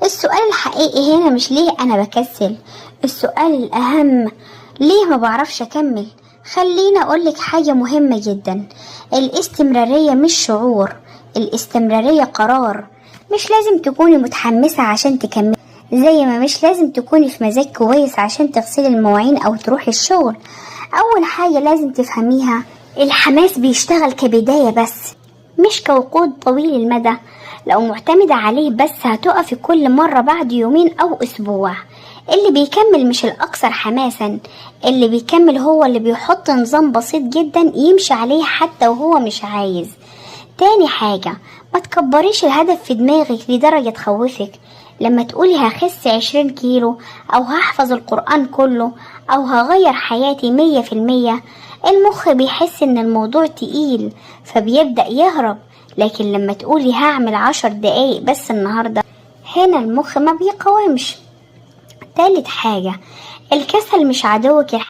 السؤال الحقيقي هنا مش ليه أنا بكسل، السؤال الأهم ليه ما بعرفش أكمل. خليني أقولك حاجة مهمة جدا، الاستمرارية مش شعور، الاستمرارية قرار. مش لازم تكوني متحمسة عشان تكملي، زي ما مش لازم تكوني في مزاج كويس عشان تغسلي المواعين أو تروحي الشغل. أول حاجة لازم تفهميها، الحماس بيشتغل كبداية بس، مش كوقود طويل المدى. لو معتمدة عليه بس هتقفي كل مرة بعد يومين أو أسبوع. اللي بيكمل مش الأكثر حماسا، اللي بيكمل هو اللي بيحط نظام بسيط جدا يمشي عليه حتى وهو مش عايز. تاني حاجة، ما تكبريش الهدف في دماغك لدرجة تخوفك. لما تقولي هخس 20 كيلو أو هحفظ القرآن كله أو هغير حياتي 100%، المخ بيحس إن الموضوع تقيل فبيبدأ يهرب. لكن لما تقولي هعمل 10 دقايق بس النهاردة، هنا المخ ما بيقاومش. تالت حاجة، الكسل مش عدوك.